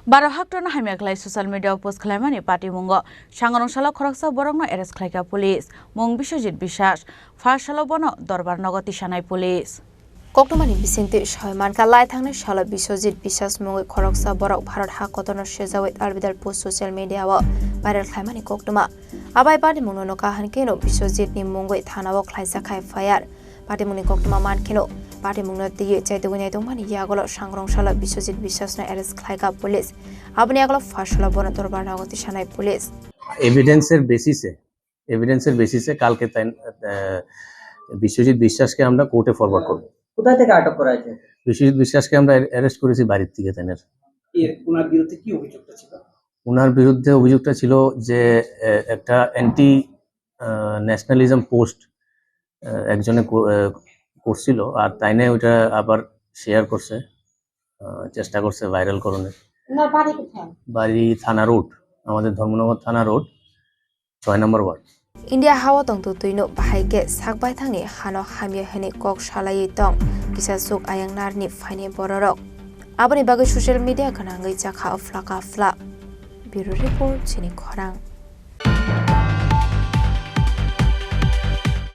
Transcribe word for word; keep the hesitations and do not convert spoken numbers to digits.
Baro haktorno hamya khlai social media-o post khlaimani patimungo sangrong salo khoroksa borokno arrest khlaikha police, mung Biswajit Biswas, pha salo bono dorbar nogo tisanai police. Koktwmani bisingtwi soi mankha, lai thangnai salo Biswajit Biswas mungwi khoroksa borok Bharat ha kotorno sejawi Arbidal post social media-o viral khlaimani koktwma. Abai patimungno nokha hwnkheno Biswajitni mungwi thana-o khlaijak kha F I R. Patimungni koktwma mankheno, patimungno twiwi chaitugwi naitongmani yagulo sangrong salo Biswajit Biswasno arrest khlaikha police. Aboni yagulo pha salo bono dorbar nogo tisanai police. এভিডেন্সের বেসিসে, এভিডেন্সের বেসিসে কালকে তাই, আহ, বিশ্বজিৎ বিশ্বাসকে আমরা কোর্টে ফরওয়ার্ড করব। কোথা থেকে আটক করা হয়েছে? বিশ্বজিৎ বিশ্বাসকে আমরা অ্যারেস্ট করেছি বাড়ির থেকে তাইনের। এর, ওনার বিরুদ্ধে কি অভিযোগটা ছিল? ওনার বিরুদ্ধে অভিযোগটা ছিল যে, আহ, একটা অ্যান্টি, আহ, ন্যাশনালিজম পোস্ট, আহ, একজনে কো-, আহ, করছিল, আর তাইনে ওইটা আবার শেয়ার করছে, আহ, চেষ্টা করছে ভাইরাল করণের। ওনার বাড়ি কোথায়? বাড়ি থানা রোড, আমাদের ধর্মনগর থানা রোড, ছয় নম্বর word. India hao tongtwtwino bahai khe sak baithangni hano hamya hwnwi kok salaiwi tong kisa chuk ayang narni phaini bororok. Aboni bagwi social media gwnangwi chakha o phlaka phla. Bureau Report, Chini Khorang.